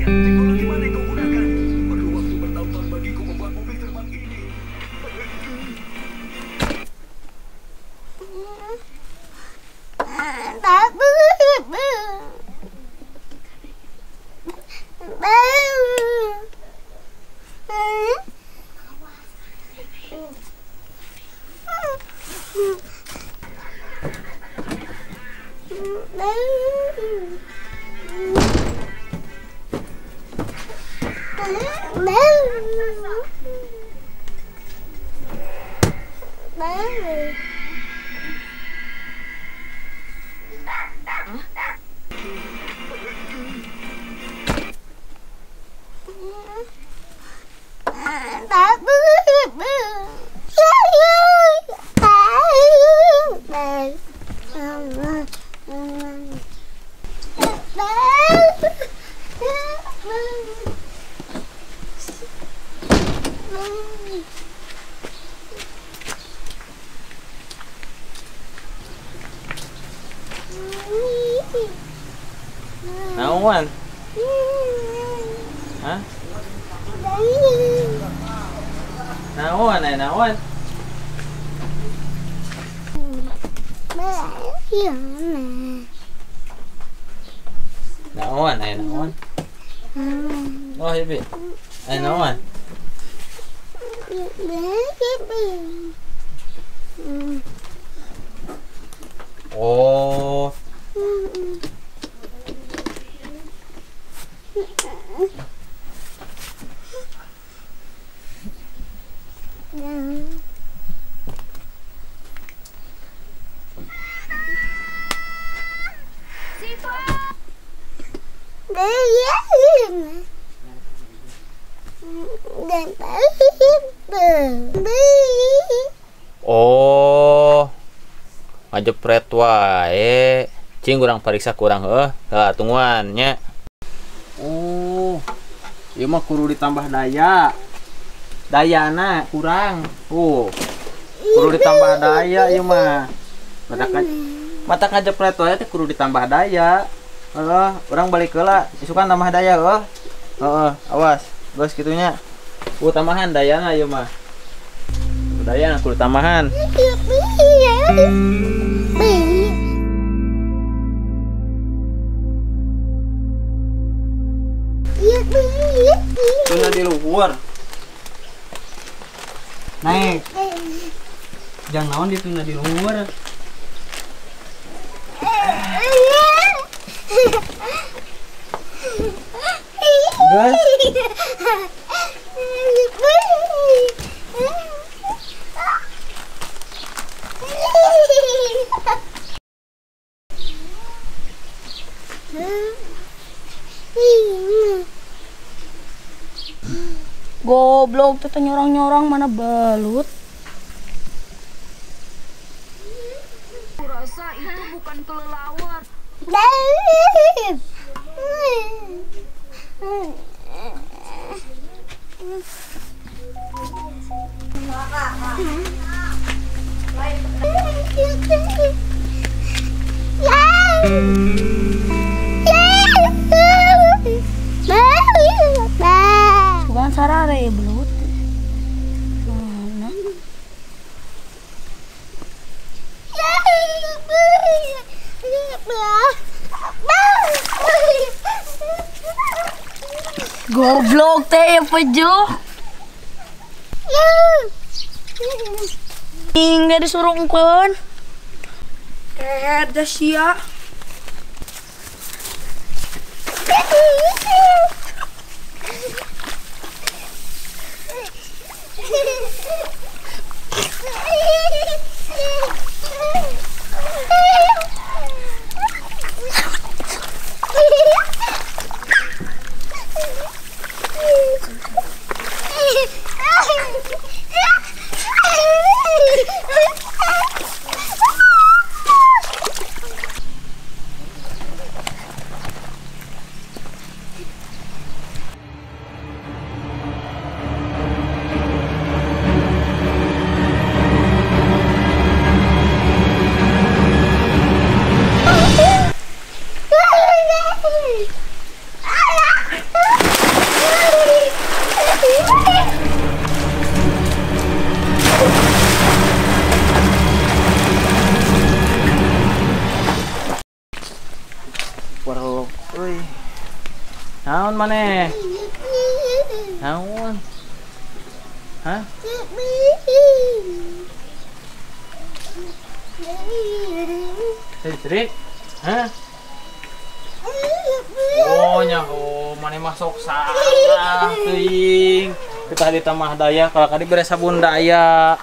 Ya, teknologi mana yang kau gunakan? Perlu waktu bertahun-tahun bagiku membuat mobil terbang ini. Naon? Hah? Naon, eh naon? Naon, eh naon? Oh, ibi. Eh naon? Oh. Oh, ngajepret wae. Cing kurang pariksa kurang heuh. Heeh, tungguan nya. Oh, ieu mah kudu ditambah daya. Dayana kurang. Kudu ditambah daya ieu mah. Mata ngajepret wae teh kudu ditambah daya. Heeh, urang balik heula, isukan tambah daya heuh. Heeh, awas. Geus kitu nya. Tambahan dayana ieu mah. Dayana kudu tambahan. Tuna di luhur. Naik. Jangan naon ditunda di luhur. Guys. Goblok, tuh nyorang-nyorang mana belut. Kurasa itu bukan kelelawar. Bukan sarare belut. Mana? Goblok teh ya pejo. Hingga disuruh engkeun. Ada sia. Naon maneh? Naon? Hah? Cerik? Hah? Oh nyaho, maneh masuk salah teuing. Kita ditambah daya, kalau kadi bere sabun daya.